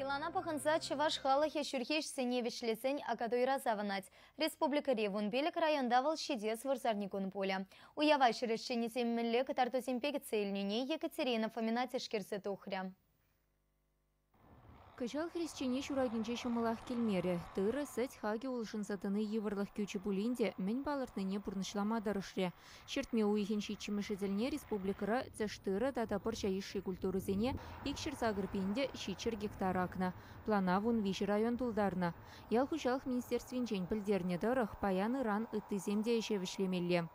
Йӑлана пӑхӑнса чӑваш халӑхӗ ҫурхи ӗҫсене вӗҫлесен Акатуйра савӑнать. Республикӑри 15 районта вӑл ҫитес вырсарникун пулӗ. Уява ҫӗр ӗҫченӗсем мӗнле кӑтартусемпе кӗтсе илнине Екатерина Фомина тишкерсе тухрӗ. Кӑҫал хресчене ҫуракинче ҫӑмӑлах килмерӗ. Тырӑ, сӗт хакӗ улшӑнса тӑни йывӑрлӑх кӳчӗ пулин те мӗн палӑртнине пурнӑҫлама тӑрӑшрӗ. Ҫӗртме уйӑхӗн ҫиччӗмӗшӗ тӗлне республикӑра тӗш тырӑ тата пӑрҫа йышши культурӑсене 208 пин те 700 гектар акнӑ. Плана 13 район тултарнӑ. Ял хуҫалӑх министерствинчен пӗлтернӗ тӑрӑх, паян-ыран ыттисем те ӗҫе вӗҫлемелле.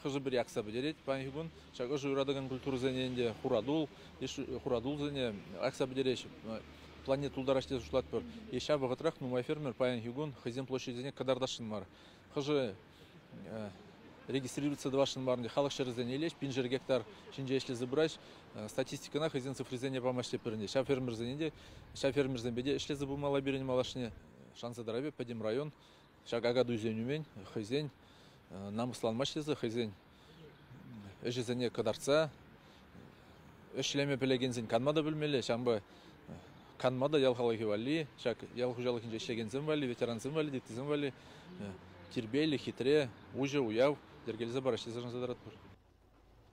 Хӑшӗ-пӗри акса пӗтерет паянхи кун. Ҫак ӑшӑ юратакан культурӑсене ӗнтӗ хуратул, хуратулсене акса пӗтереҫҫӗ. Планне тултараҫ тесе шутлатпӑр. И ҫав вӑхӑтрах нумай фермер паянхи кун хӑйсен площадьсене кӑтартасшӑн мар. Хӑшӗ регистрироваться тӑвасшӑн мар ӗнтӗ, халӑх ҫӗрӗсене илеҫ, пиншер гектар ҫинче ӗҫлесе пыраҫ. Статистикӑна хӑйсен цифрисене памасть тетпӗр ӗнтӗ. Ҫав фермерсене те, ҫав фермерсемпе те ӗҫлесе пымалла пирӗн малашне. Шанса тӑрап пӗтӗм район ҫак акатуйсен умӗн хӑйсен намӑсланмасть тесе хӑйсен ӗҫӗсене кӑтартса ӗҫлеме пӗлекенсен канма та пӗлмелле, ҫавӑнпа канма та ял халӑхӗ валли, ҫак ял хуҫалӑхӗнче ӗҫлекенсем валли, ветерансем валли, ыттисем валли тирпейлӗ, хитре, уҫӑ уяв йӗркелесе параҫҫӗ тесе шанса тӑратпӑр.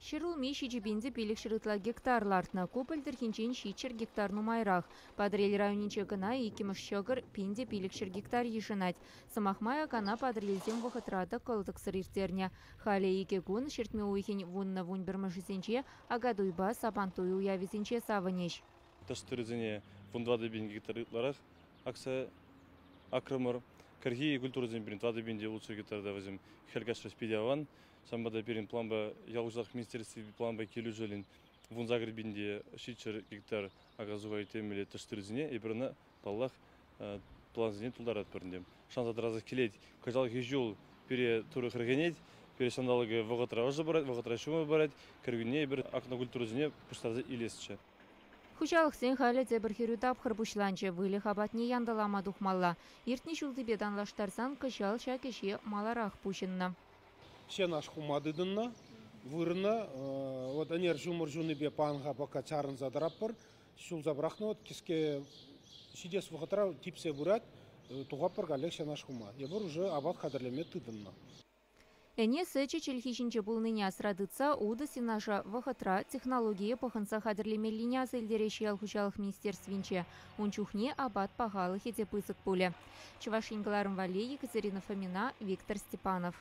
Ҫӗрулми 7500 ытла гектар лартнӑ. Ку пӗлтӗрхинчен 700 гектар нумайрах. Патӑрьел районӗнче кӑна иккӗмӗш ҫӑкӑр 1500 гектар йышӑнать. Сӑмах май, акана Патӑрьелсем вӑхӑтра та кӑлтӑксӑр ирттернӗ. Халӗ икӗ кун, ҫӗртме уйӑхӗн 10-11-мӗшӗсенче Акатуйпа Сабантуй уявӗсенче савӑнӗҫ. Тӗш тырӑсене 14 000 гектар ытларах акса акрӑмӑр. Кӗрхи культурӑсем пирӗн 4600 гектарта вӗсем хӗл каҫрӗҫ питӗ аван. Ҫавӑнпа та пирӗн планпа ял хуҫалӑх министерстви планпа килӗшӳллӗн 18 пин те 700 гектар ака-суха ирттермелле тӗш тырӑсене эпир ӑна, паллах, плансене тултаратпӑр ӗнтӗ. Шанса тӑрасах килет. Кӑҫалхи ҫул пире Турӑ хӗрхенет, пире ҫанталӑкӗ вӑхӑтра ӑшӑ парать, вӑхӑтра ҫумӑр парать. Кӗркунне эпир акнӑ культурӑсене пуҫтарса илесчӗ. Хуҫалӑхсен халӗ тепӗр хӗрӳ тапхӑр пуҫланчӗ. Выльӑх апатне янтӑлама тухмалла. Иртнӗ ҫултипе танлаштарсан кӑҫал ҫак ӗҫе маларах пуҫӑннӑ. Сенаж хума тытӑннӑ вырӑна. Вот ӗнер ҫумӑр ҫунипе панха пока чарӑнса тӑратпӑр. Ҫулса пӑрахнӑ вот кӗске ҫитес вӑхӑтра типсе пырать. Тухатпӑр каллех сенаж хума. Эпир уже апат хатӗрлеме тытӑннӑ. Ӗне сӗчӗ чӗлхи ҫинче пулнине асра тытса утӑ сенажа вӑхӑтра технологие пӑхӑнса хатӗрлемеллине аса илтереҫҫӗ ял хуҫалӑх министерствинче. Ун чухне апат пахалӑхӗ те пысӑк пулӗ. Чӑваш Ен кӑларӑм валли Екатерина Фомина, Виктор Степанов.